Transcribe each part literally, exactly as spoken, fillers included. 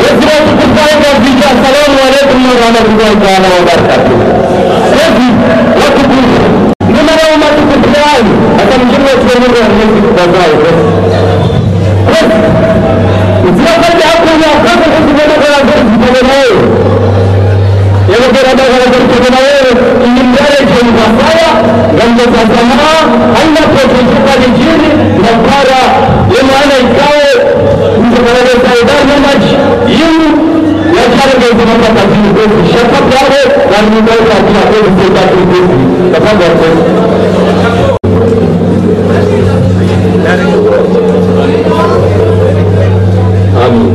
Wezi watukufu wa Vijana, assalamu alaikum warahmatullahi taala wabarakatuh. Wezi watukufu, nina na umatukufu wani, hata mjini wa tuwa Mungu wa Mungu kwa zao. Wezi, usiwa kati hakuna, kama kusimama kwa wazee, zipale nayo. Yalokera bagala za kutoka na wewe, ili mdare je mkasaya, ngambo za zama, haina pote shuka lijini, na para, ye maana ikao, mtoka na wewe, saidar na maji, yimu, ya jare nge zima pata zini kwetu, shaka pia we, na mnimba uka pia kwetu, saidar kwetu, na panga kwetu. Amin.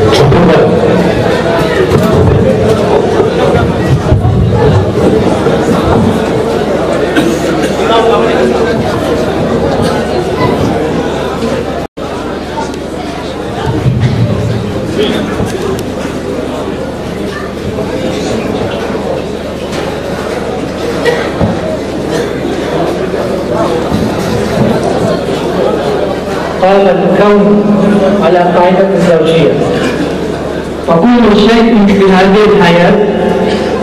Alhamdulillah. قال الكون على قاعدة الزوجية، فكل شيء في هذه الحياة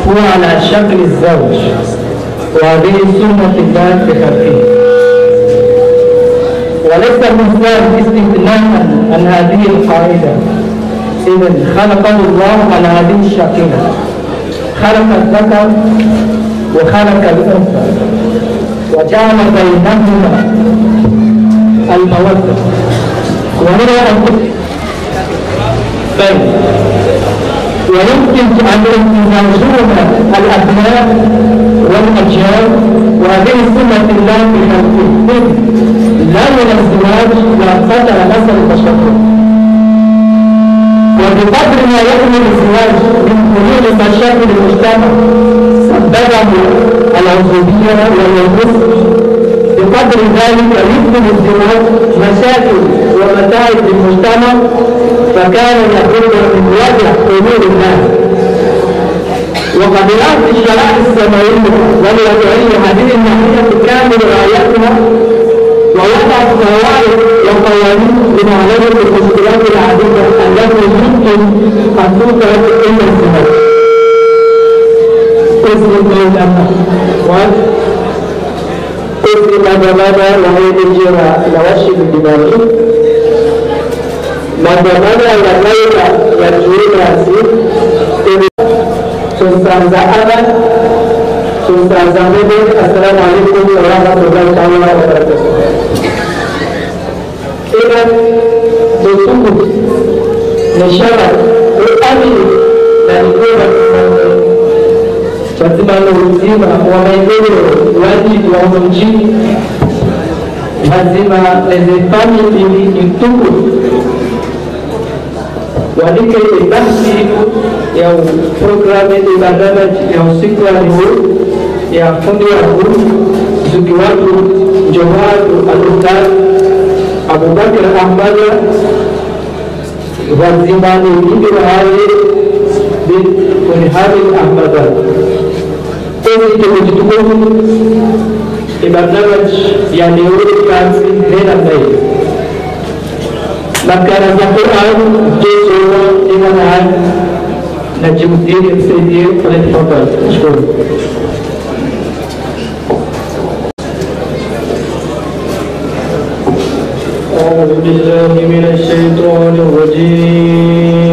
هو على شكل الزوج. وهذه سنة الله في خلقه. وليس الإنسان استثناء عن هذه القاعدة. إذن خلقه الله على هذه الشاكلة. خلق الذكر وخلق الأنثى. وجعل بينهما المودة. وهي أن طيب. ويمكن أن يتزاوجون الأبناء والأجيال، وهذه سنة الله في خلقه. لا من الزواج لا فتى نسل البشر. وبقدر ما يحمل الزواج من حلول مشاكل المجتمع سببه العزوبية والعنف، بقدر ذلك يحمل الزواج مشاكل ومتاعب للمجتمع، فكان لابد من وضع حلول لها. وقد رأت الشرائع السماوية والوضعية هذه الناحية كامل رعايتها، ووضعت ضوابط وقوانين لمعالجة المشكلات العديدة التي يمكن أن تدرك عند الزواج. Ezi madhwamana wahe ledjera la washe lidimani, madhwamana ya daula ya djumulasi, tsosanza aman, tsosanza mbebe. Assalamu alaikum warahmatullahi taala wabarakatuh. Ena, no utukufu, ne sharafu, no uaminifu, na nikola, pvadzima no udzima wa maendeleo wa dini wa uno mdjini, pvadzima neze famiyi mbili ntukufu. Wanike ye bahsi ya uprograme ye barnamaji ya usiku wa leo, ya fundi wangu, zuki wangu, ndjo wangu, Al-Ustadh Abubakar Ahmada, pvadzima ne bibi wahahe, Bint Hamid Ahmada. Ezi ntukufu, ye barnamaji ya leo kantsi hena zaidi. Nakala za Qur'an, djosoma, imana, na djimdiri, msaidie, falyatafadhal. Shukuru. بالله من الشيطان الرجيم.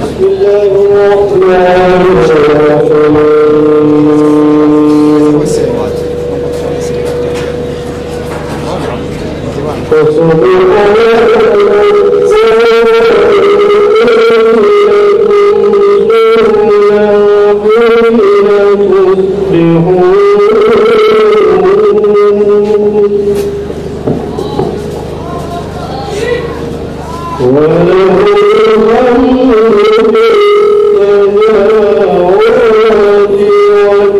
بسم الله الرحمن الرحيم. فسبح وله الحمد في السماوات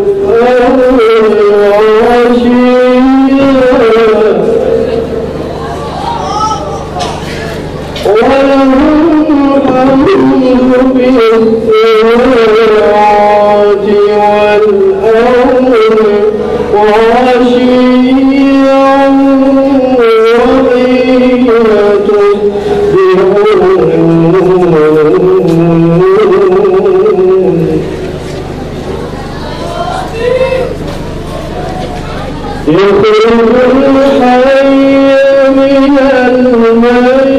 والأرض وعشيا وله الحمد في السماوات والأرض وعشيا وحين تظهرون. يخرج الحي من الميت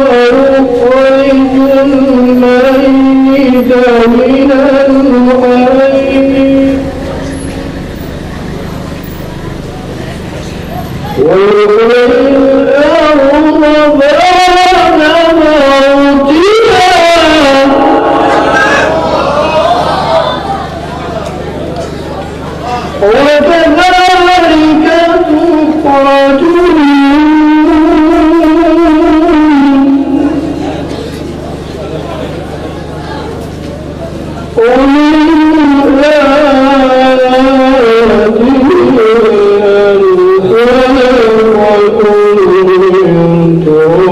ويخرج الميت من الحي ويحيي الأرض بعد موتها وكذلك تخرجون. ومن آياته أن خلقكم من تراب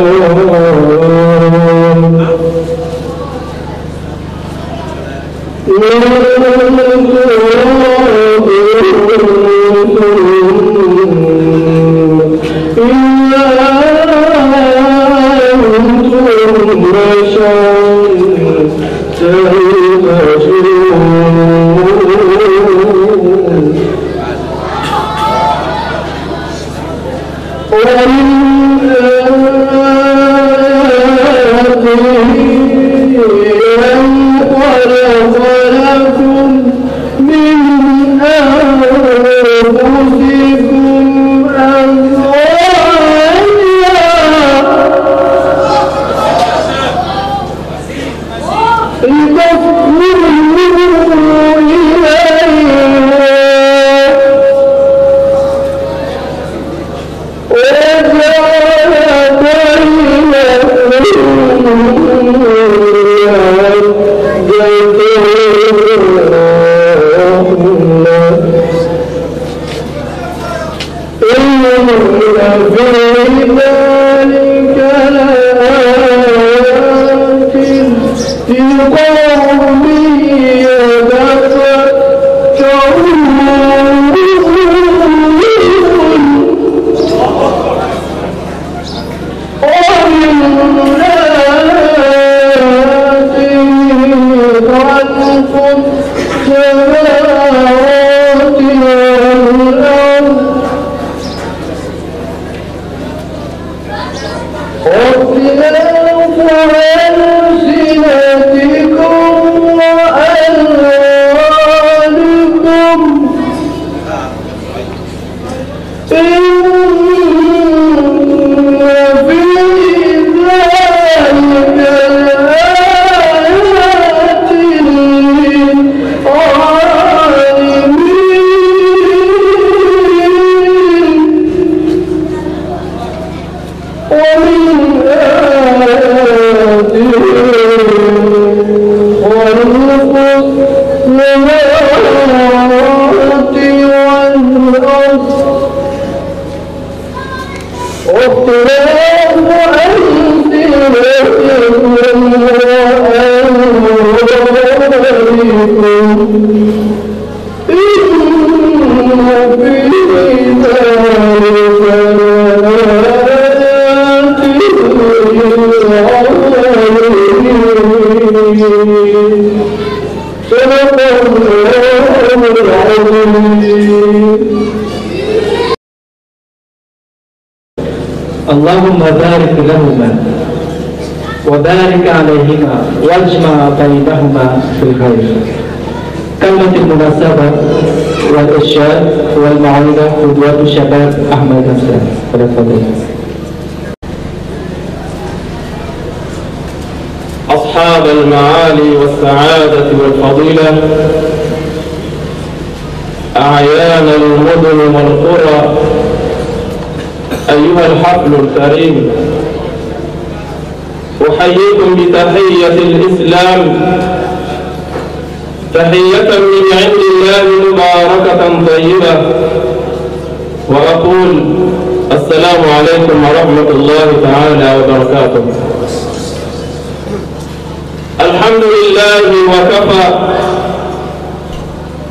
من تراب ثم إذا أنتم بشر تنتشرون. ومن آياته أن خلق لكم من أنفسكم أزواجا لتسكنوا إليها وجعل بينكم مودة ورحمة. إن في ذلك لآيات لقوم يتفكرون. ومن آياته خلق السماوات والأرض واختلاف ألسنتكم وألوانكم. إن في ذلك لآيات للعالمين. ومن آياته خلق السماوات والأرض واختلاف ألسنتكم وألوانكم. إن في ذلك لآيات للعالمين. اللهم بارك لهما وبارك عليهما واجمع بينهما في الخير. كلمة المناسبة والإرشاد والموعظة قدوة الشباب أحمد همسة. فليتفضل. أصحاب المعالي والسعادة والفضيلة، أعيان المدن والقرى، أيها الحفل الكريم، أحييكم بتحية الإسلام، تحية من عند الله مباركة طيبة، وأقول: السلام عليكم ورحمة الله تعالى وبركاته. الحمد لله وكفى،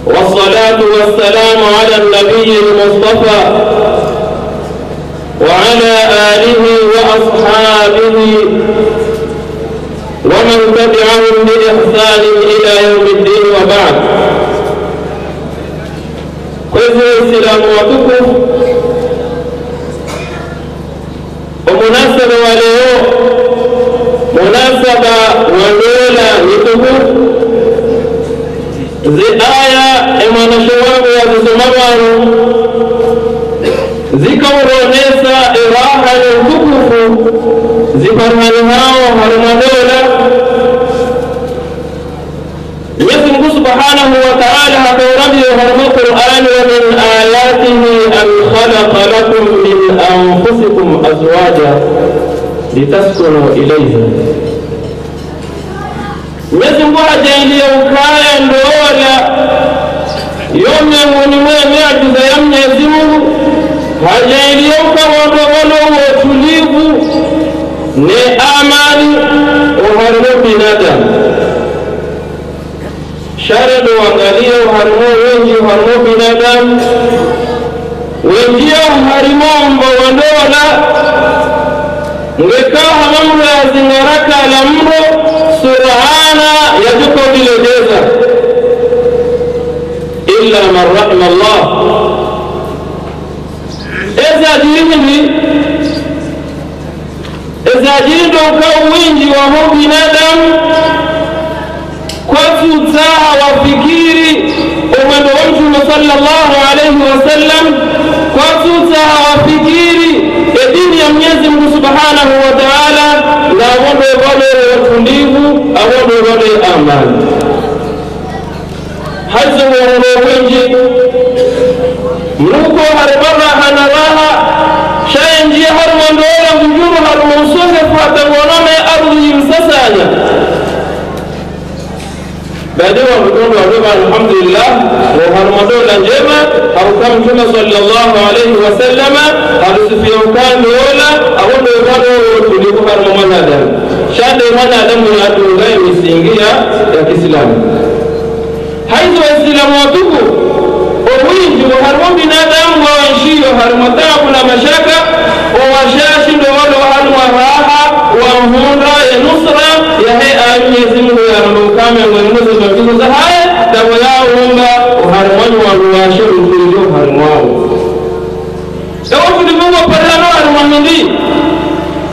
والصلاة والسلام على النبي المصطفى، وعلى آله وأصحابه ومن تبعهم بإحسان إلى يوم الدين، وبعد. Kwezi Waislamu watukufu, omunasaba wa leo, munasaba wa ndola ntukufu, ze aya emwanashe wangu yazisoma pvanu, zikauronesa eraha no utukufu ziparihanihao harimwa ndola. Mwenyezi Mungu Subhanahu wa Ta'ala hakaurambia harimwa Qur'an: ومن آياته أن خلق لكم من أنفسكم أزواجا لتسكنوا إليها. Mwenyezi Mungu hajaaliya ukaya ndola yo miongoni mwa miujiza ya Mwenyezi Mungu, hajaaliya ukaya ndo pvalo wo utulivu ne amani oharimwa binadamu. Sha ndo wangaliya oharimwa wendji oharimwa binadamu, wendji oharimwa omva wa ndola, ngeka hama mndru yazingara kala mndru, sur'ana yadjo udiledeza. إلا من رحم الله. Eza djiri hindri? Eza djiri ndo uka wendji waho binadamu kwatsutsaha wafikiri omwendo wa Mtrume swalla Allahu alayhi wa sallam, kwatsutsaha wafikiri edini ya Mwenyezi Mungu Subhanahu wa Ta'ala, na apvo ndo pvalo utulivu, apvo ndo pvalo amani. Hayizo ngorongoo wendji, mnuko harimwa raha na raha, sha yendji harimwa ndola ngudjuru harimwa usongefu hata ngonome ardhi yimsasanya. Baada wa mkondo wa ndola, alhamdulillah, wo harimwa ndola ndjema, hauka Mtrume swalla Allahu alayhi wa sallama, harusifiya uka ndola, apvo ndo pvalo utulivu harimwa mwanadamu. Sha nde mwanadamu yadunga emisingi ya, ya Kiislamu. Hayizo Waislamu watukufu, owendji oharimwa binadamu ngwaenshio harimwa taabu na mashaka, owashashi ndo walo harimwa raha, wahundra ye nusra yahe aya Mwenyezi Mungu yaramba ukaya miongoni mwa ze maagizo zahahe, ndapvo yaumba oharimwa nyi wandru washe utulivu oharimwawo. Ewo utulivu ngoparihanao harimwa hindri?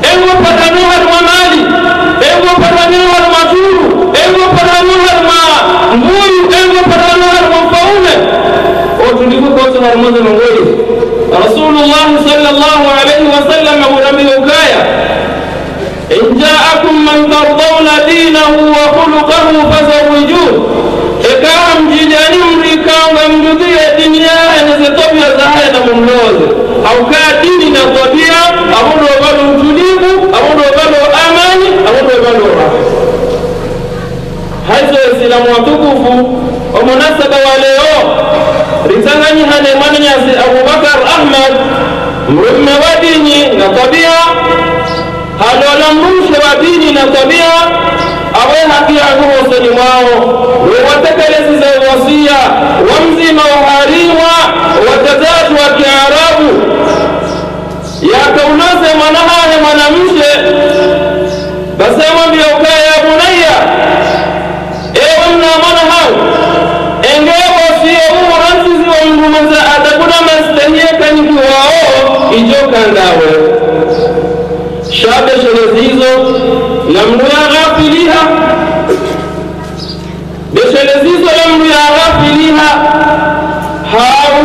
Engoparihano harimwa mali, engoparihano harimwa djuu, engoparihano harimwa mbuyu, engoparihano harimwa ufaume. Otulivu kotsi harimwa ze ndrongoo izo. Rasulullah swalla Allahu alayhi wa sallam hurambia ukaya: إن جاءكم من ترضون دينه وخلقه فزوجوه. Eka hamdjiliani mndru ikao ngamdjuao ye dini yahe ne ze twabiya zahahe, na mumloze. Hauka dini na twabiya, apvo ndo pvalo utulivu, apvo ndo pvalo amani, apvo ndo pvalo raha. Hayizo Waislamu watukufu, omunasaba wa leo, ritsanganyihane mwananyasi Abubakar Ahmad, mdrume wa dini na twabiya, halola mdrumshe wa dini na twabiya, apvo haki yaho hosoni mwawo, wo watekeleza ze wasiya wa mdzima oharimwa wadzadze wa Kiarabu. Yakaulaze mwana hahe mwanamshe, basi hamwambia ukaya: يا بني, ewe mna mwana hangu, Shelezizo la mndru yaghafiliha, hau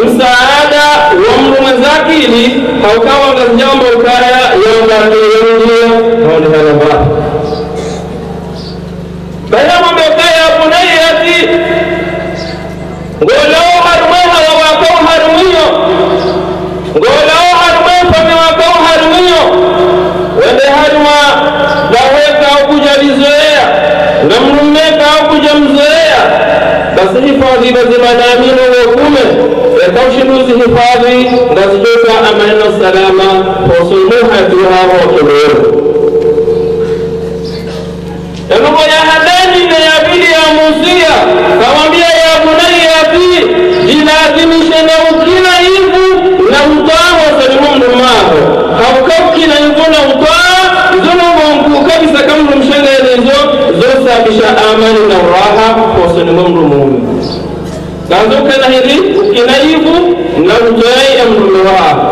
msaada wa mndru mwenye akili, hauka ngazidjamba ukaya yambe yamdjiya, hau ni hana mbapvi. Bahi hamwambia ukaya, يا بنيتي, ngolawo harumwa hawa wakao harumwa iyo, ngolawo harumwa mfaume wakao harumwa iyo, wende harumwa daho ikao kudjalizoweya, na mdrume ikao kudjamzoweya, basi hifadhwi pvadzima na amini wo kume, eka ushindi uzihifadhwi, ngazidjoka amani na usalama, hosoni mwa uhayati wahaho wa kiroho. Eno pvo ya handani ne ya pvili yamusiya, hamwambia, يا بنيتي, djilazimishe na ukina ivu na utwaa hosoni mwa mdrume waho. Hauka ukina ivu na utwaa, izo ndrongoo nkuu kabisa eka mdrumshe ngena izo, zo usababisha amani na uraha hosoni mwa mdrume. Ngandzo ukena hindri, ukina ivu na utwaa ye mdrume waho.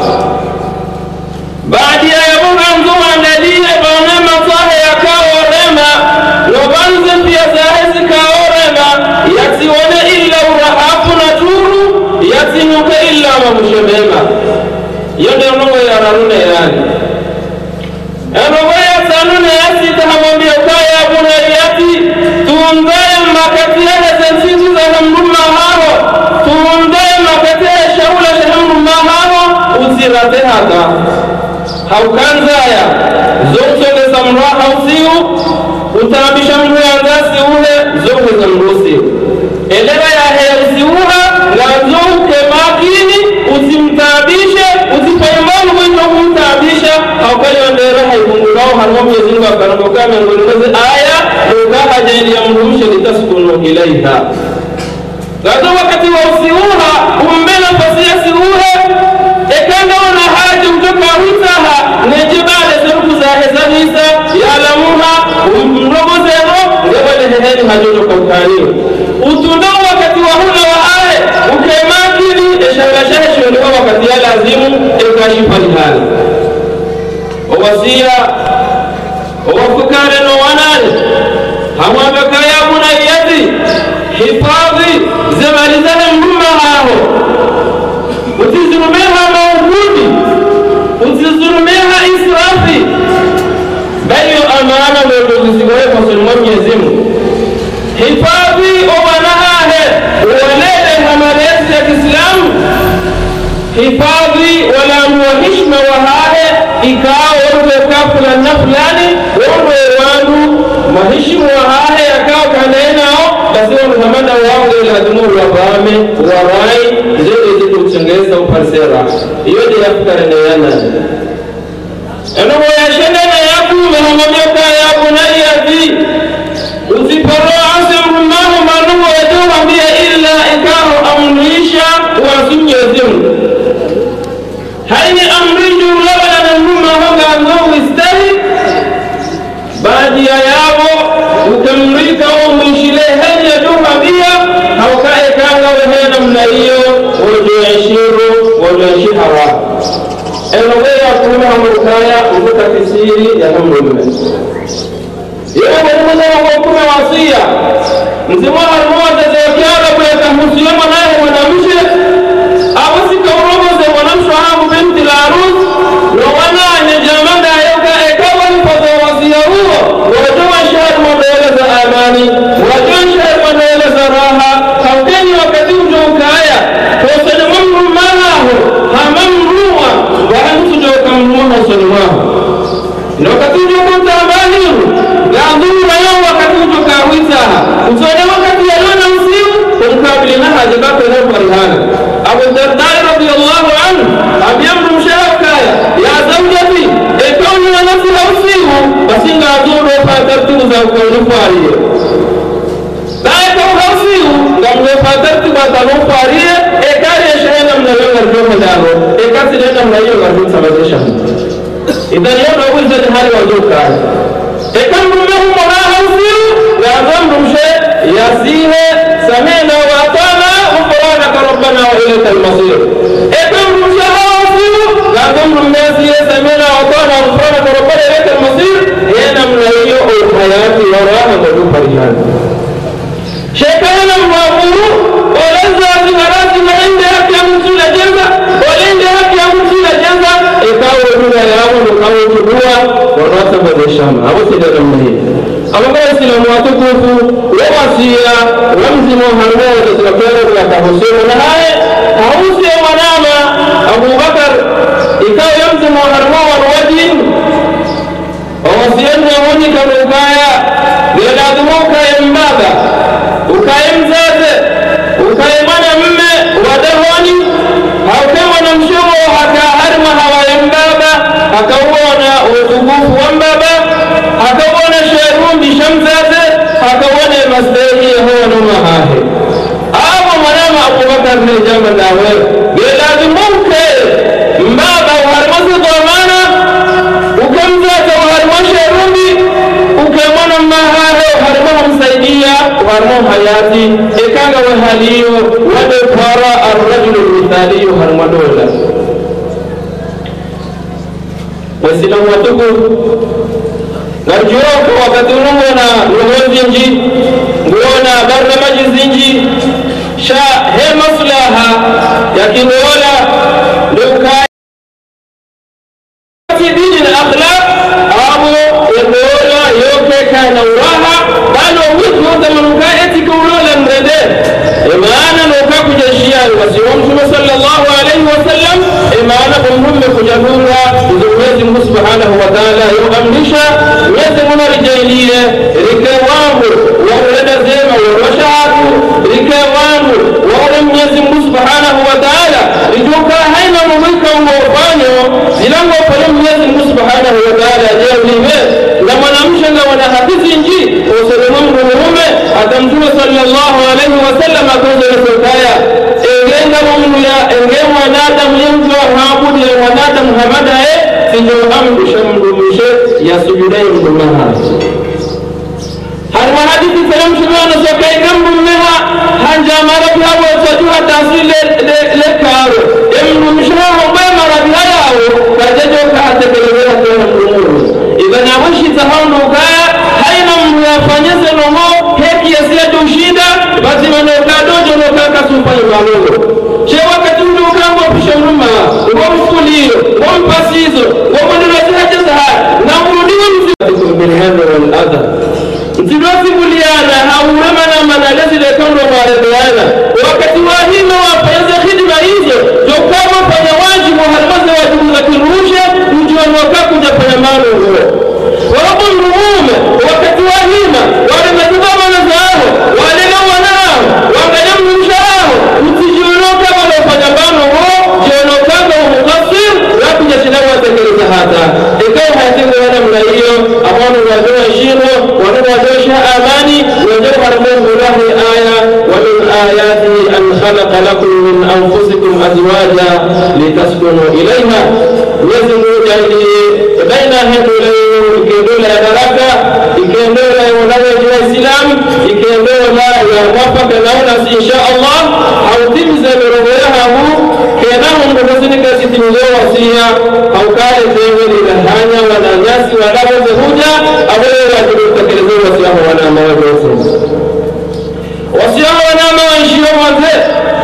Baada ya yapvo ngandzo wandaliye pvanu matso yahe yakao rema, no pvanu ze mpiya zahe zikao rema, yatsiwone ila urahafu na turu, yatsinuke ila makushe mema. Iyo nde ndrongoo ya raru ne ya nne. Eno pvo ya tsanu ne ya sita hamwambia ukaya, يا بنيتي, tunda ye makati yahe ze ntsindji zahe mdrume waho, tunda ye makati yahe shahula shahe mdrume waho, utsirate hata. Hauka ndzaya, zo utsongeza mdru waho usiu, utaabisha mdru yandza asiuhe, zo utsongeza mdru usiu. Elera yahe ya usiuha, ngandzo uke makini, utsimtaabishe, utsipve imani wendo kumtaabisha, hauka iyo nde raha ipvungulwao harumwa Mwenyezi Mungu hakarongoa ukaya miongoni mwa ze aya, nuka hadjaaliya mdrumshe, لتسكنوا إليها. Ngandzo wakati wa usiuha, umbe nafasi ya siuhe, eka ngawona haja udjoka witsaha, nedje pvale ze ruku zahe za hisa, yalamuha, umlombo zero, nge pvale heheni hadjodjoka ukaniyo. Utunda wakati wa hula wahahe, uke makini, eshahula shahe shihundriha wakati ya lazimu, eka shipvalihala. Owasiya, owafukare no wananya, hamwambia ukaya, يا بنيتي, hifadhwi ze mali zahe mdrume waho. Utsizirume ha maugudi, utsizirume ha israfi. Bahi iyo amana ndo zisigoye hosoni mwa Mwenyezi Mungu. Hifadhwi owana wahe, uwalele ha malezi ya kiislamu. Hifadhwi wala wandru wa hishima wahahe, ikao wandru weka fulani na fulani, wandru wandru mahishima wahahe yakao kanenao, basi wandru hama nda wao nge lazimu wapvame, warai, zende zitsutsengeza uparisera. Iyo nde ya fukare ne ya nanya. Eno pvo ya shenda ne ya kume hamwambia ukaya, يا بنيتي, utsiparo asi mdrume waho manungo yadjo hwambia ila ikao amrisha wasi Mwenyezi Mungu. Haina amri ndjo ulawala na mdrume waho ngandzo uistehi, baada ya yapvo, ukamrika wo mwishile hali yadjo hwambia, hauka eka ngawe he namna iyo, wodjo enshio, wodjo enshi hawa. Eno pvo ya kume hamwambia ukaya, uvuka fisiri ya mdrume. Iyo ngoni mwa ze ndrongoo kume wasiya. Ndzima harumwa ze za kiarabu yaka husu ye mwana wahe mwanamshe, apvo sika urongoze mwanamshe wahangu, بنت العروس, no wananya, djamanda, yeka, eka wahifadhwi wasiya uwo, wadjo enshi harumwa ndola za amani, wadjo enshi harumwa ndola za raha, hauka nyi wakati udjo ukaya, hosoni mwa mdrume waho, hama mdrumwa, wala mtsudjoka mdrumwa hosoni mwaho. Ndo wakati udjo kutsa mbahiru, ngandzo uraye wakati udjo kawitsaha. Utsone wakati yalona usiu, umkabili na haja bakwe na uparihana. Abu Darda رضي الله عنه, hambia mdrumshe wahe ukaya, يا زوجتي, eka unilona usiu, basi ngandzo udo fanya tartibu za uka unifwariye. Baada uka usiu, ngamdjo fanya tartibu hata nifwariye, eka ye shahe namna iyo ngaridjo hwenda nayo, eka tsi le namna iyo ngaridjo tsabazisha. Idhan, iyo ndo wizo ni hali wadjo ukaya. Eka mdrume humona ha usiu, ngandzo mdrumshe yasihe, سمعنا وأطعنا، غفرانك ربنا وإليك المصير. Eka mdrumshe ha usiu, ngandzo mdrume yasihe, سمعنا وأطعنا، غفرانك ربنا وإليك المصير. Ye namna iyo, o hayati wa raha ndo uparihana. Wana mwabu, ole zazi na razi na lende haki ya mtsu la djeza, olende haki ya mtsu la djeza, eka wo dula ya wo no kawo djubua, wanawata mweze shama. Abo sida namna hii. Abo kwa Islamu watukufu, wo wasiya, wa mdzima harumwa wa zazira kwero kwa kahusema na haye, hahuse mwanama, Abu Bakar, ikao ya mdzima harumwa wa ruwajin, Owasiyani ya moni kanu ukaya, nge lazimu ukaye mbaba, ukaye mdzadze, ukaye mwanamme wa dahoni, hauke mwanamshe wo haka harimwa hawa ye mbaba, hakawona utukufu wa mbaba, hakawona sherumbi sha mdzadze, hakawona mastehi ya hawa no mahahe. Abo mwanama Abu Bakar ne djama ndawe, nge lazimu uke mbaba oharimwa ze dhwamana, uke mdzadze oharimwa sherumbi, uke mwana mmahahe oharimwa hamsaidia, oharimwa hayati, eka ngawe hali iyo, wade para arrajulu lmithali oharimwa dola. Waislamu watukufu, ngamdjuo uka wakati unu nguona ndrongoo zindji, nguona barnamaji zindji, sha he maslaha ya kindola, ndo ukaya dini na akhlaq, abo ye ndola yoke kana uraha, balo wiku utamunuka eti kulola mrende. Emaana no kakudjashiya, wasi wa Mtrume swallallahu alayhi wa sallam, emaana bo mrume kudjadunga, izo Mwenyezi Mungu Subhanahu wa Ta'ala yo amrisha, Mwenyezi Mungu aridjaaliye, rike wandru wa urenda zema wa washahabu, rike wandru wa ure Mwenyezi Mungu Subhanahu wa Ta'ala, ridjuka haina mumwika ungo ufanyo, zila ngo ufanyo Mwenyezi Mungu Subhanahu wa Ta'ala yadjaaliwe, na mwanamshe ngawana haki zindji, osoni mwa mdrume, hata Mtrume swallallahu alayhi wa sallam akoze na sokaya, enge ngapvo mdru ya, enge mwanadamu ye mdru ya haabudu ye mwanadamu hama ndaye, tsidjo amrisha mdrumshe ya sujudu ye mdrume hahe. Harimwa hadisi tsena Mtrume hano sokaya eka mdrume ha, handza maradhi hawo tsadju hata si le, le, le karo. E mdrumshe haho mwe maradhi hayawo, kadjadjo ka hatekeleze hata na mdrume. Iba na washitsa hao ndo ukaya, haina mdru yafanye ze ndrongoo, he kiasi yadjo ushinda, basi mano kadodjo no kaka sufanye malongo. She wakati unu uka ngo pisha mdrume, ngo mfuliyo, ngo mpasizo, ngo mwendelezo haja zaha, na mrudi wa mzi. Bil manni wal adha. Ntsidjo simuliana, ha urema na mana lezi le kando mwarebeana. Wakati wahima wafanya ze hidima izo, djo kama fanya wadjibu harumwa ze wadjibu za kindrumshe, udjuwa mwaka kudja fanya malongo. Wala bo mdrume, wakati wahima, wale madhwamana zaho, wale na wana aho, wangaliya mdrumshe aho, utsidjiono kama ufanya malongo, djiono kama u muqassir, wa kudjashinda watekeleza hata. Eka uhati ngwa namna iyo, apvo wandru wadjo washindwa, wandru wadjo sha amani, wadjo harumwa mulahi aya, ومن آياته أن خلق لكم من أنفسكم أزواجا لتسكنوا إليها. Mwenyezi Mungu yadjaaliye, baina hendo la yo, ike ndola ya baraka, ike ndola ya wanawendji wa Islam, ike ndola ya mwafaka na unasi, insha Allah, ha utimiza mirongo ya hamu, kena mndru kasinika sitimizo wasiya, ha ukale tenge lilahanya wananyasi wala weze hudja, apvo yo wadjibu utekeleze wasiya ho wanama wa Mwenyezi Mungu. Wasiya ho wanama wa nshiyo mwaze,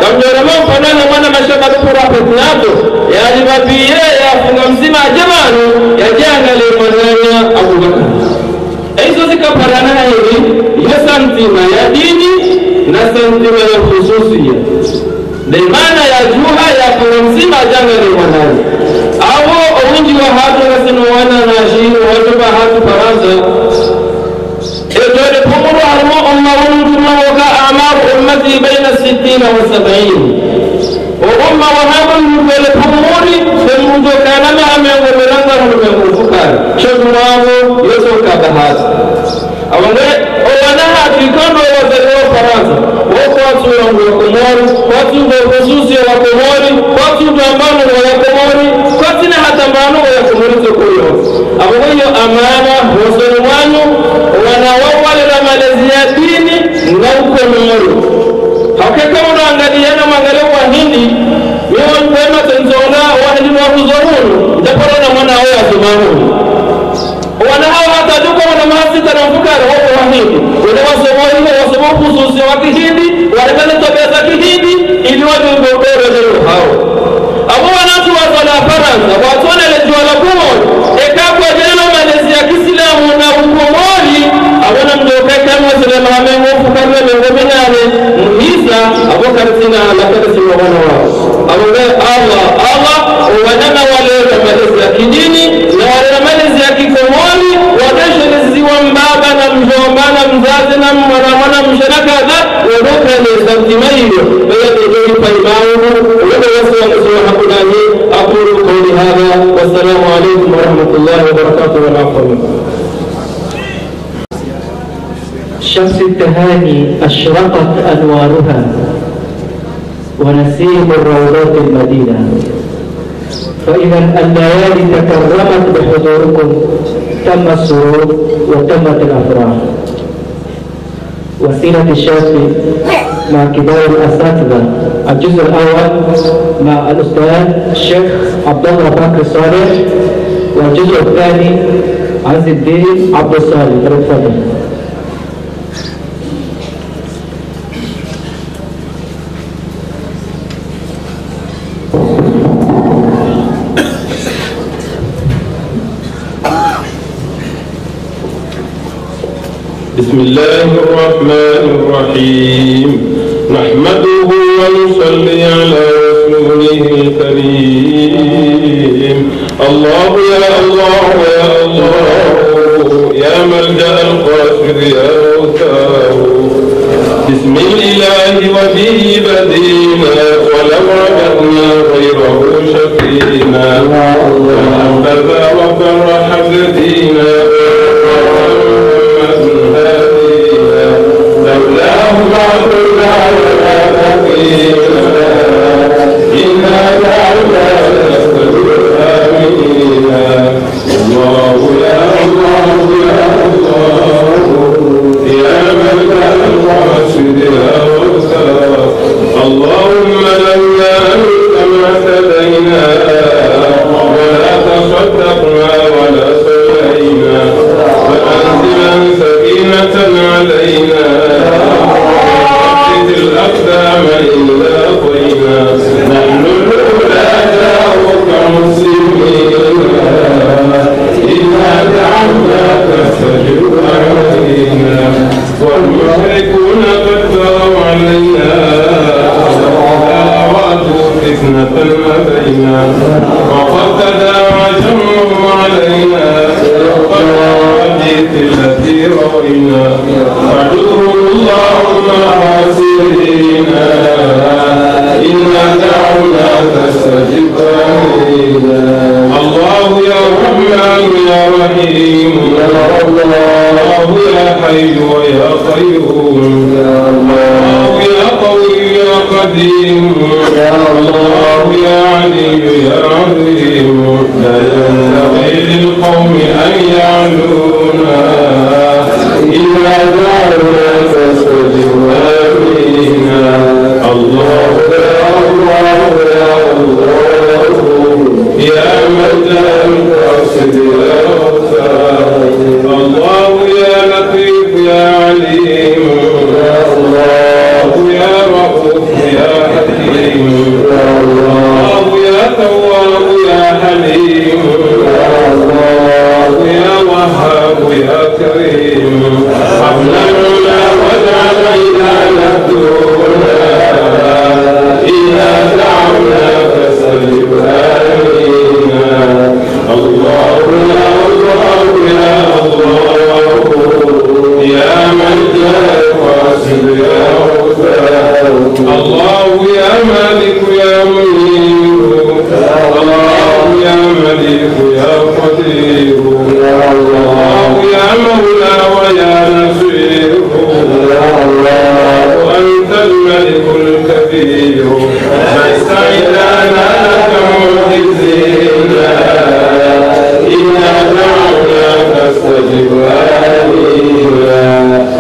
kamdjora mfano na mwana mashaka dupura petinato, yalibabiye yafunga mdzima adje pvanu, yadje angaliye mwananya Abubakar. Ezo zikaparana hili, yo santima ya dini, na santima ya hususiya. Nde maana yadjuha yafunga mdzima adje angaliye mwananya. Apvo owindji wahatru ngasina wana na shinu, wadjo wahatru Farantsa. Edjo le pvumuri harumwa umma wunu mtrume woka أعمار أمتي بين الستين والسبعين. O umma wahangu ngwele pvumuri, pvumuri djo kana maha mengo miranda hunu mengo mfukare. Sho mwawo, yoso kabahati. Apvo nge, owana hatru ikao ndo wazaliwa Farantsa. Wo kwatsu wangu wa Komori, kwatsu ngo hususi wa Komori, kwatsu ndo ambano wa ya Komori, kwatsina hata mbano wa ya Komori tsokoyo. Apvo nge yo amana, hosoni mwanyu, wana wawo walelwa malezi ya dini, na ukomori. Hauka eka mdru angaliya na mwangalie wahindi, mi wanu kwema tenzonga wahindi na wakuzo hunu, ndaparo na mwana wawo yasoma hunu. Wana hawo hata djuka wana maha sita na mfukare wako wahindi. Wene wasomo hinde, wasomo ukhususi wa kihindi, warenge ze twabiya za kihindi, ili wadunge uberedjeyo hawo. Apvo wanantsi wa zala Farantsa, watsonele djuwa la Komori, eka kwadjana na malezi ya kiislamu na ukomori, apvo namdjoke kamwe zile maha mengo mfukare mengo minane, muhisa, apvo karitsina, na karitsina wana wawo. Apvo nge Allah, Allah, owana na walera malezi ya kidini, na walera malezi ya kikomori, wadeshelezi wa mbaba na mdjomba na mzaze na mwana, mwana mshe na kadha, wadokane za mtima iyo, baya dodori pa imamu, wadowasi wa mzima hakunani, أقول قولي هذا، والسلام عليكم ورحمة الله وبركاته، والعفو منكم. شمس التهاني أشرقت أنوارها، ونسيم الروضات المدينة، فإذا الليالي تكرمت بحضوركم، تم السرور وتمت الأفراح. وسيرة الشاب مع كبار الأساتذة، الجزء الأول مع الأستاذ الشيخ عبد الله بكر صالح، والجزء الثاني عز الدين عبد الصالح. فليتفضل. بسم الله الرحمن الرحيم. نحمده ونصلي على رسوله الكريم. الله يا الله يا الله، يا ملجأ القاصد يا غوثاه. بسم الإله وبه بدينا، ولو عبدنا غيره شفينا. فأنقذ وفرح بنا، محمد هادينا. لولاه ما كنا ولا بقينا، إنا دعوناك فاستجب آمين. الله يا الله يا الله، يا ملجأ القاصد يا غوثاه. اللهم لولا أنت ما اهتدينا ولا تصدقنا ولا صلينا، فأنزل سكينة علينا، ثبت الأقدام إن لاقينا. نحن الهداة مسلمين، إنا دعوناك فاستجب علينا. والمشركون قد بغوا علينا، أرادوا فتنة أبينا، وقد تداعى شرهم علينا، فالأحاديث التي روينا، فاعذهم اللهم خاسرين، إنا دعوناك فاستجب آمين. الله يا رحمن يا رحيم، يا الله يا حي يا قيوم، يا الله يا قوي يا قدير، يا الله يا علي يا عظيم. لا ينبغي للقوم أن يعلونا، إنا دعوناك فاستجب آمين. الله يا الله يا الله، يا ملجأ القاصد يا غوثاه. الله يا لطيف يا عليم، يا الله يا رؤوف يا حكيم، يا الله يا تواب يا حليم، يا الله يا وهاب يا كريم، هب لنا الهدى واجعل عيننا الدنيا، إنا دعوناك فاستجب آمين. الله يا الله يا الله، يا ملجأ القاصد يا غوثاه. الله يا مالك يا منير، الله يا مليك يا قدير، الله يا مولى ويا نصير، الله أنت الملك الكبير، ليس عندنا لك معجزين، إنا دعوناك فاستجب آمين.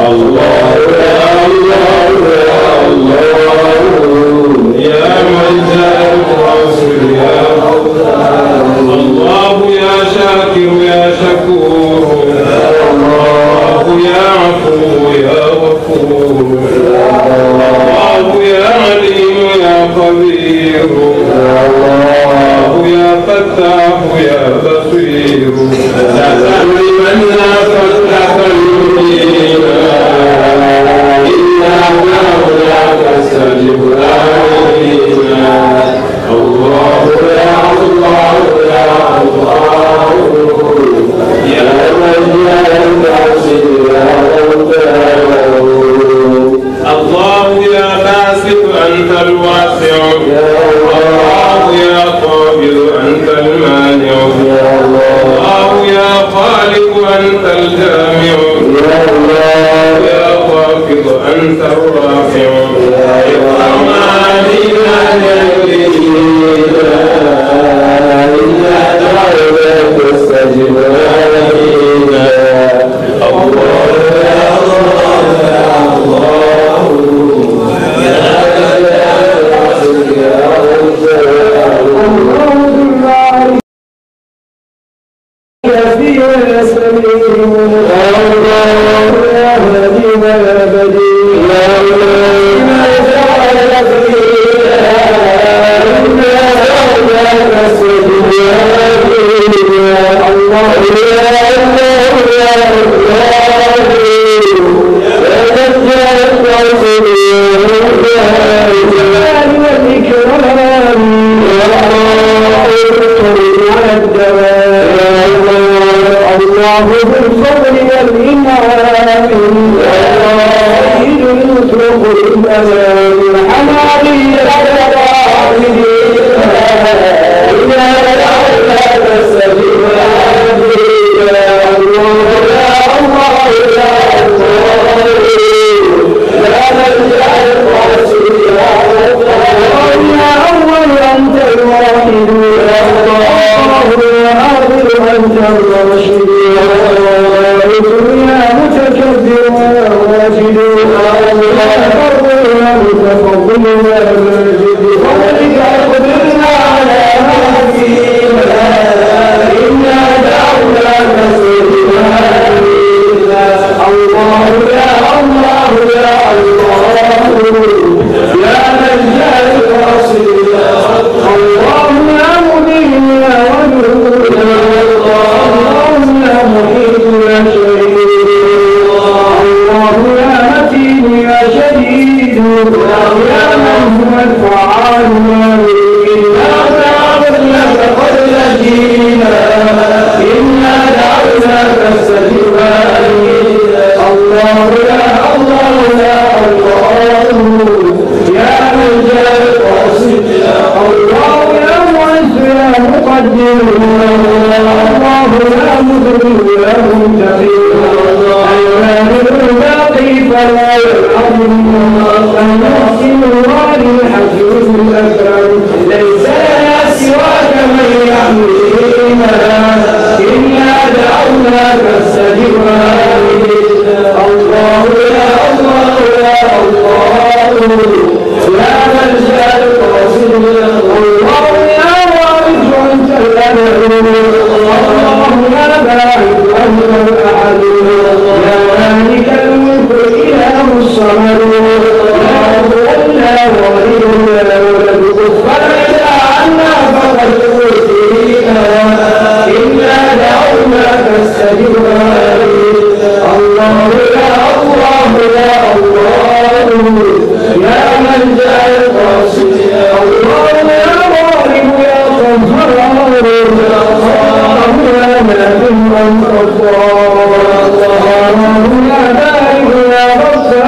الله يا الله الله يا عليم يا خبير، يا الله يا فتاح يا بصير، لا تحرمنا فضلك المبين، إنا دعوناك فاستجب آمين. الله يا الله يا الله، يا من جاء بالباطل يا رب العالمين. الله يا باسط أنت الواسع، يا الله يا قابض أنت المانع، يا الله يا خالق أنت الجامع، يا الله يا خافض أنت الرافع، يا الله إنا دعوناك فاستجب آمين. الله يا الله يا الله، يا ذا الجلال والإكرام. اللهم بارك فينا يا سميع، يا هادينا يا بديع، يا من جعل فينا الله يا الله يا الله يا الله. الله ذو الفضل والإنعام، سيد المطلق للأنام، حماري يا أول أنت الواحد، يا الله يا آخر أنت الراشد، يا متكبر يا واجد، يا متفضل يا ماجد، بفضلك أقدرنا على ما فينا، إنا دعوناك فاستجب آمين. الله يا الله يا الله، يا من جاء بالباطل يا الله، يا مبين يا ودود، الله يا محيط يا شهيد، الله يا متين يا شديد، يا من هو الفعال ما يريد. إنا دعوناك فاستجب آمين. الله يا الله يا الله، يا من جاء بالباطل يا الله، يا معز يا مقدم، الله يا مذل يا منتقم، المالك الباقي فلا ينعدم، المحسن الوالي الحكيم الأكرم. ليس لنا سواك من يحمينا، إنا دعوناك فاستجب آمين. الله يا الله يا الله، يا من جاء بالباطل يا الله، يا وارث أنت الأبد، الله يا باعث أنت الأحد، يا مالك الملك الإله الصمد، لا مولى ولا ولد، فارفع عنا فقد أوتينا، إنا دعوناك فاستجب آمين. الله يا الله يا الله، يا من جاء بالباطل يا الله، يا غالب يا قهار، الله يا نافع أنت الضار، الله يا بارئ يا غفار، يا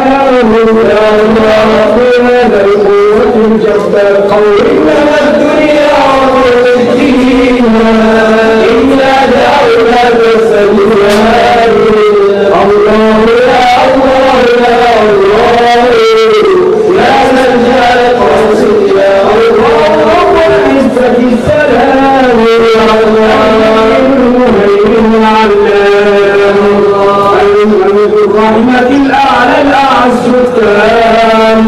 الله يا ذا القوة الجبار، قوم لنا الدنيا وقوم الدين، إنا دعوناك فاستجب آمين. الله يا الله يا الله، يا من جاء بالباطل يا الله، رب العزة السلام، المهيمن العلام، الملك الرحمة الأعلى الأعز التام،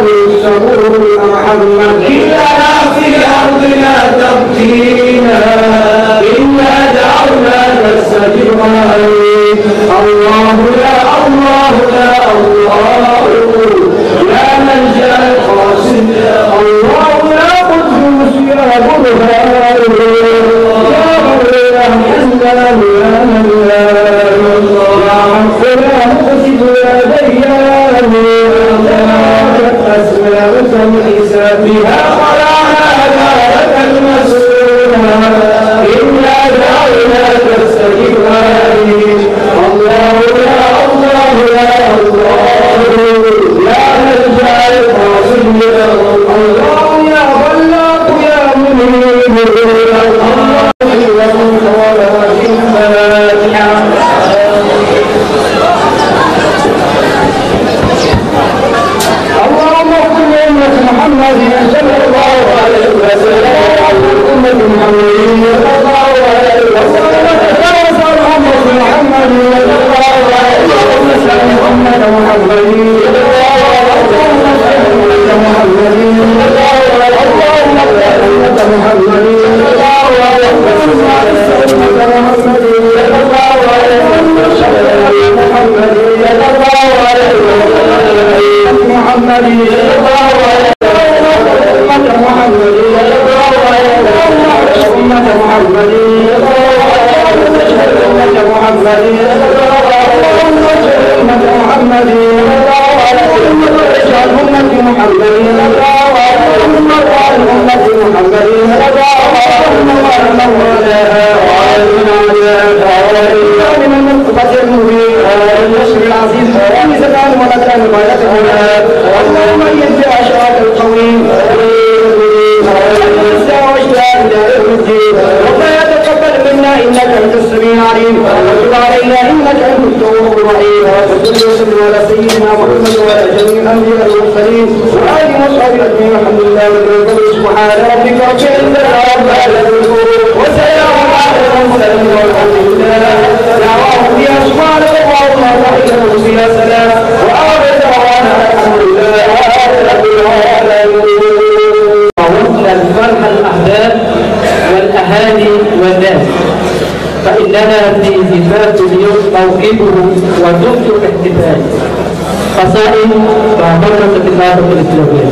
الصبور يا محمد، إلا في أرضنا تبقينا، إنا دعوناك فاستجب لنا. الله يا الله يا الله، يا ملجأ القاصد، الله يا قدوس يا برهان، يا بر يا حنان يا منان، يا حق يا مقسط يا ديان، يا ذات الأسماء الحسان، بها خلقنا دارك المسكون، إنا دعوناك فاستجب لنا. الله يا الله يا الله، يا ملجأ القاصد يا الله، يا خلاق يا منيب، يا الله. الفاتحة. اللهم اغفر لأمة محمد صلى الله عليه وسلم، وأمة محمد صلى الله عليه وسلم، وتجاوز عن أمة محمد صلى الله عليه وسلم، أمة محمد، اللهم اغفر لأمة محمد، اللهم اغفر لأمة محمد، اللهم اغفر لأمة محمد. اللهم أيد بها شراك القويم. ربنا تقبل منا إنك أنت السميع العليم، وتب علينا إنك أنت التواب الرحيم. وصل وسلم على سيدنا محمد وعلى جميع الأنبياء والمرسلين وآله وصحبه أجمعين. والحمد لله رب العالمين. سبحان ربك رب العزة عما يصفون، وسلام على المرسلين والحمد لله. دعواهم فيها سبحانك اللهم وتحيتهم فيها سلام، وآخر دعوانا أن الحمد لله رب العالمين. وصل الفرح الأحباب والأهالي والناس، فإننا في زفاف اليوم موقفه ودمتم احتفال. قصائد مع فرقة الخلافة الإسلامية.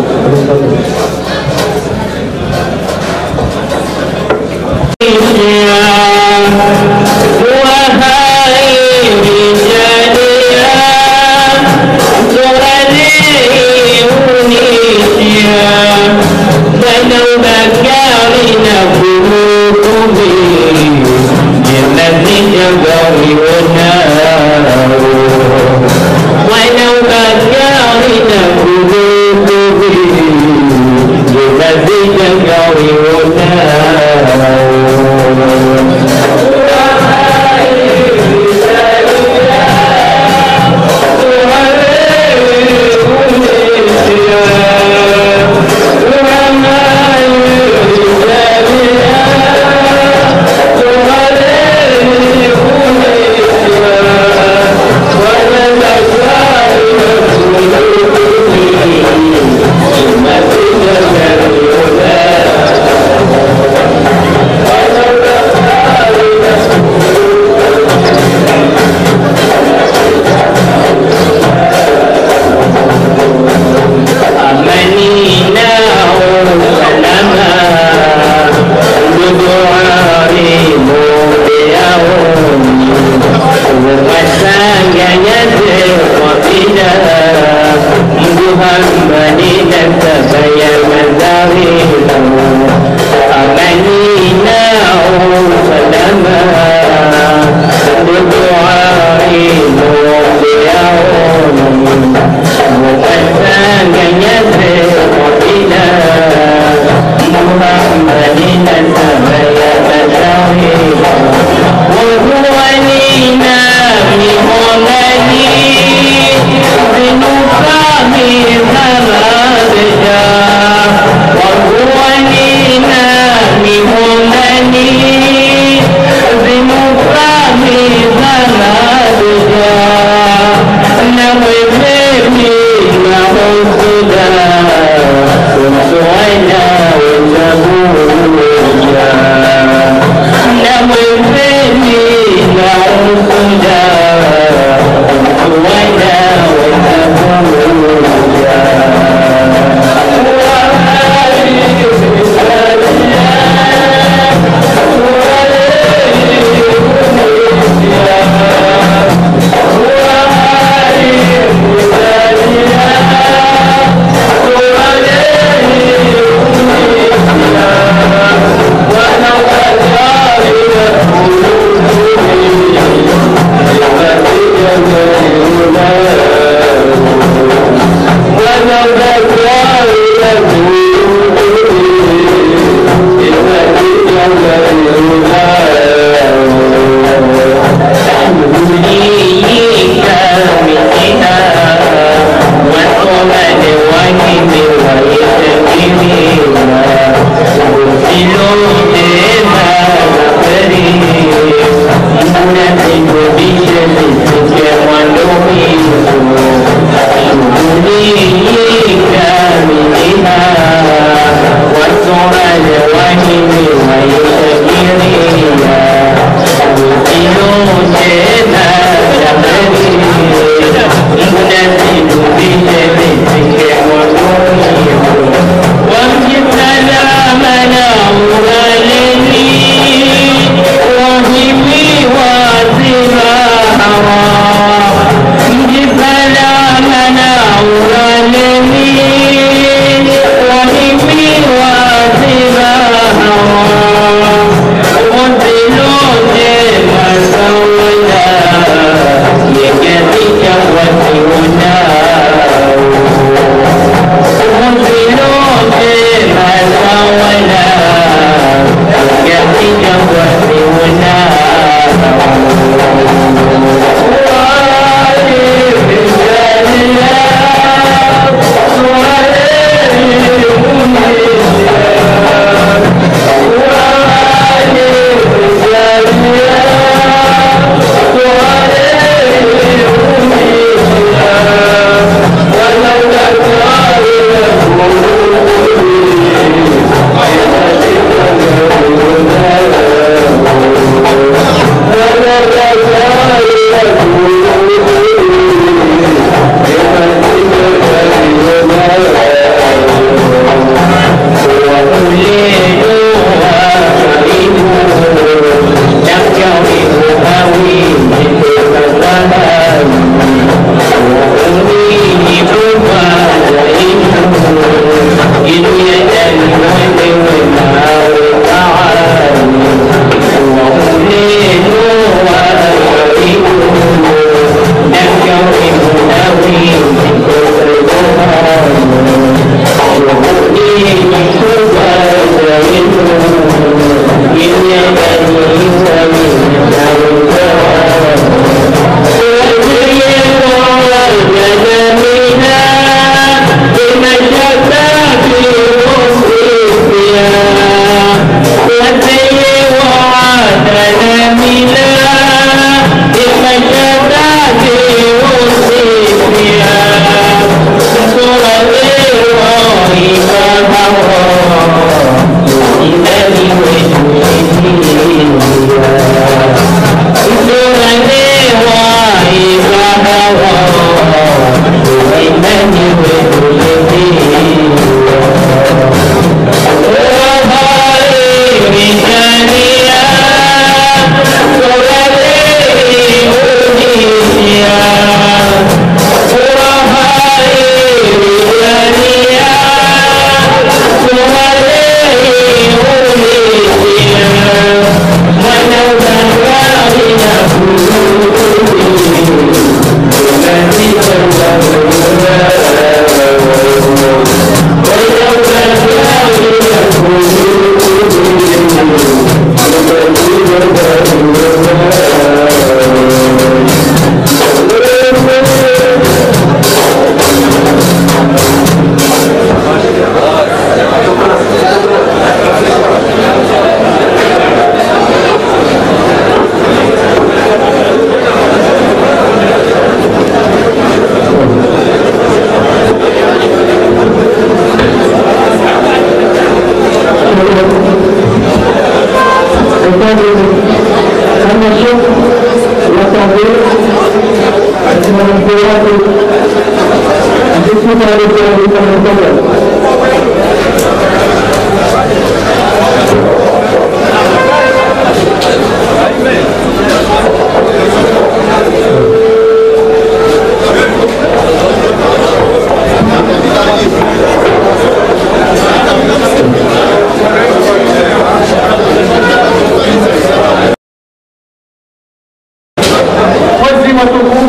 Wazee watukufu,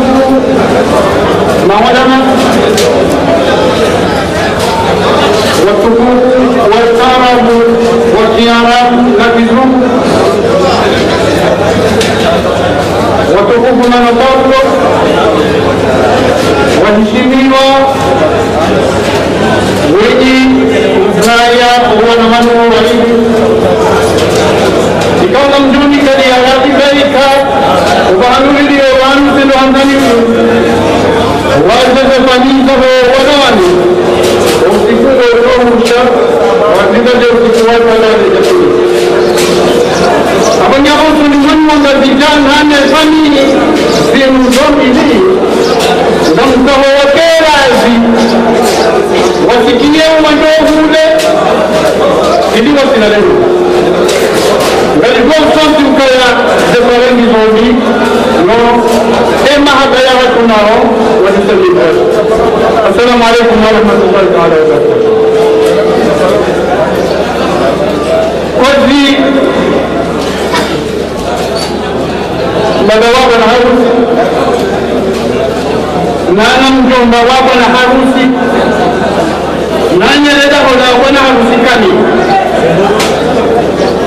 maulama, Ikao ngamdjuao ni kali ya ratiba ika, upvaha nuri liyo wanu sendo handani ku. Waze ze famiyi zaho wana wanu. Usiku ndo uno usha, wazika ze usiku wa talale ze kuli. Apvo nyabo usoni mwanu wanga vijana ne famiyi, zinu zombili. Ngamtsaho wakerazi, wasikiye umwando hule, ili wasilale. Ngalipvo usoni ukaya ze farengi zombi, no, e mahaba ya hatru nao, wazisalimu. Assalamu alaikum warahmatullahi taala wabarakatuh. Kozi, mbaba wa bwana harusi, na, na mdjomba wa bwana harusi, na nyereda hola bwana harusi kani.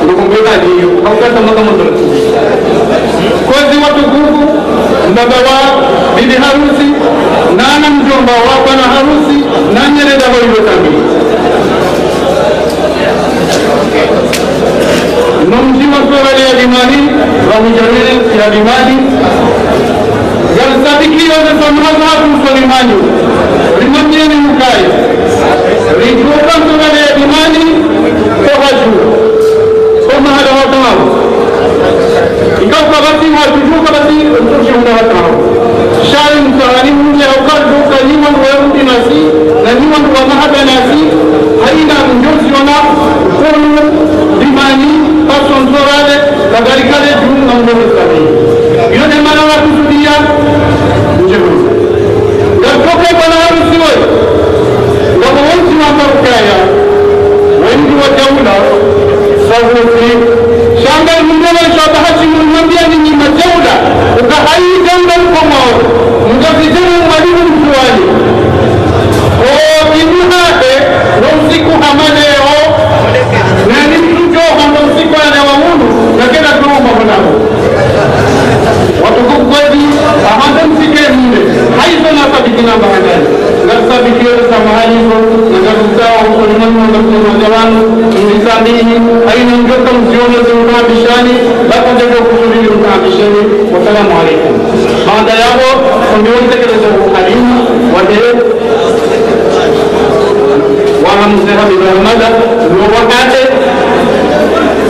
Ndugu mbeba ndiyo, haukata mwaka mwanzo. Kozi watukufu, mbaba wa bibi harusi, na, na mdjomba wa bwana harusi, na nyereda hola tambi. No mdji wa Sorale ya Dimani, wa Mujamele ya Dimani, ngarisabikiyo ze samaha zahatru usoni mwanyu, rimwambieni mkaye, ridjuka Sorale ya Dimani, ko hadju, ko mahala hatru. Ikao kapvatsi hadju, kapvatsi mtsoshi huna hatru. Sha ri mtsaha ni mdje hauka djuka nyi wandru wa yumbi nasi, na nyi wandru wa mahaba nasi, haina mdjo ziona, kunu, Dimani, paso Sorale, kadhalika le djumwa mdjo sabi. Iyo nde mana wakusudiya, mdje mdje. Ngatoke bwana harusi woyi. Ngapvo wontsi wamba ukaya, wendji wa daula, sahuti, shanga mndru wa shaba hashi mnambia ni nyima daula, uka hayi daula uko mwao, mkazidjeni mwalimu mtuwani. O, ibu hake, no usiku hama leo, na ni mdru djo hama usiku ya lewa unu, na kena djo hama mwanamo. Watukufu kwezi, ahanda msike mle. Haizo na sabiki na bahadani. Ngarisabikiyo ze samaha izo, na ngarizitsaho usoni mwanyu, na usoni mwa wanu, mrisamihi, haina mdjo ka mzione ze mtaabishani, baka ndjo kusubiri mtaabishani. Wassalamu alaikum. Baada yapvo, kumbi wontekelezo ukalimu, wade, Waha mze Hamida Hamada, no wakati,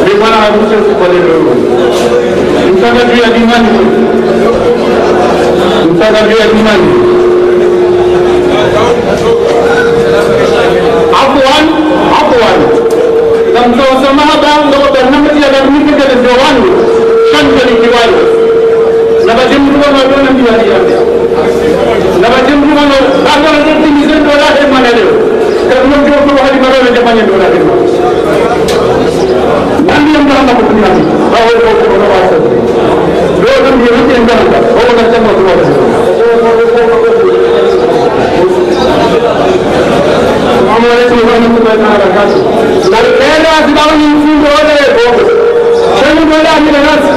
ni bwana harusi usiku wa leo. Mtsaha dju ya Dimani. Mtsaha dju ya Dimani. Afwan, afwan. Ngamtsaho samaha ba, ndo barnamaji ya barnamaji ya wanu. Shan kali kiwali. Na badje mdru wanu wadona mbiwali ya. Na badje mdru wanu, bado ndo timize ndola he mwana leo. Kabla mdru wanu hadi mara ya jamani ndola he mwana. Nani ya mdru hama kutumia? Bawo ndio kwa wasa. Ndio ndio ndio ndio. Bawo na chama kwa wasa. Assalamu alaikum warahmatullahi taala wabarakatuh. Nalipenda zibao ni mfundo ole bongo. Shenu mbele amina nasi.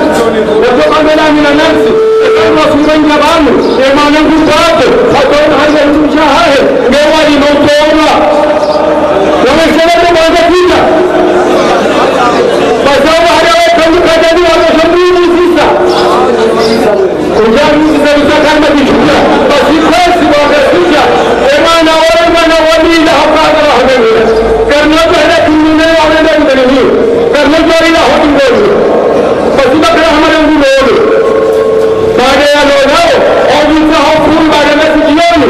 Watoka mbele amina nasi. Eka wasumbeni na banu. Emana ngukwate. Hata una haja mtu mshahahe. Ngewa ni mautowa. Wamesema kwa mwanza pita. Kwa sababu hata wewe kama kadani wameshambuliwa sisa. Unjani uzisa kalima kishukura. Basi kwezi wakasisha. Emana wale mana wamila hapana wa hapana. Karnoto hada kimine ya wale ndani ndani. Karnoto ila hodi ndani. Basi bakara hamada ngulolo. Baada ya lolao, au nisa hofu baada ya sikioni.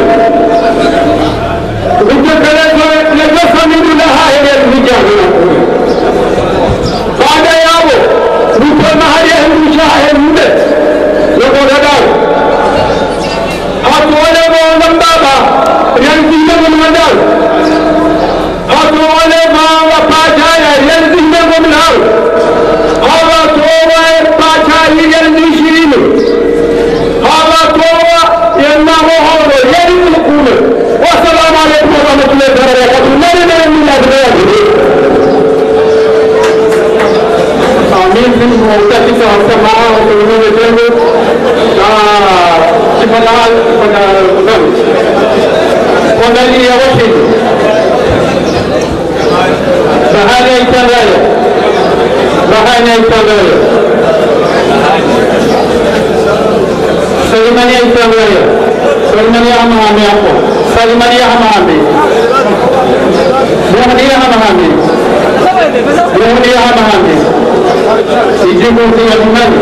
Muhuni ya Hamahame. Muhuni ya Hamahame. Idjibouti ya Dimani.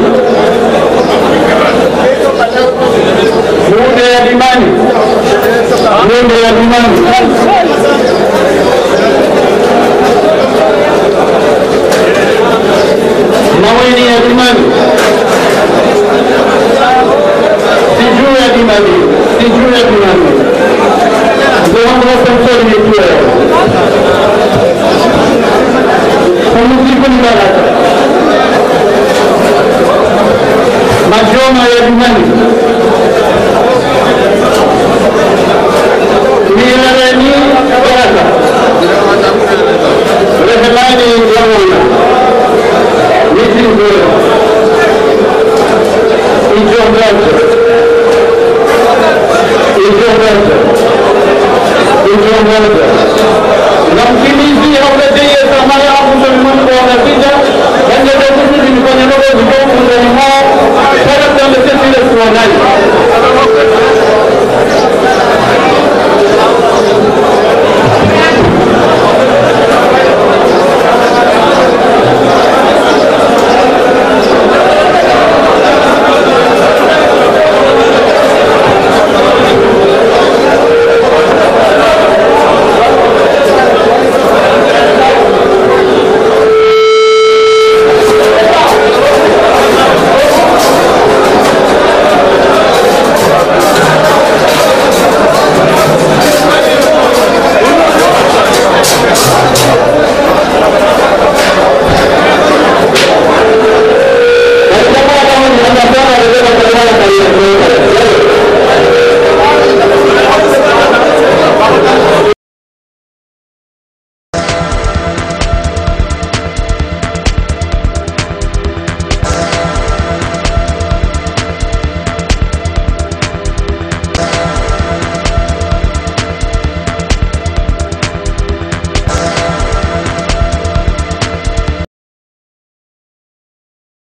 Muhuni ya Dimani. Muhuni ya Dimani. Maweni ya Dimani. Sidju ya Dimani. Sidju ya Dimani. Ndohambwa Samsoni Mituwa. Umusiku ni baraka. Madjoma ya Dimani. Mirereni baraka. Rehemani ya Mola. Miti nzuri. Idjo ngodjo. Idjo ngodjo. Idjo ngodjo. Ngamkimizi ya ulete ye samaya abu Solomon kwa Ngazidja. Bende de kutu ni mfanya nogo ziko kundani mwa. Para kuende sesile suwanani.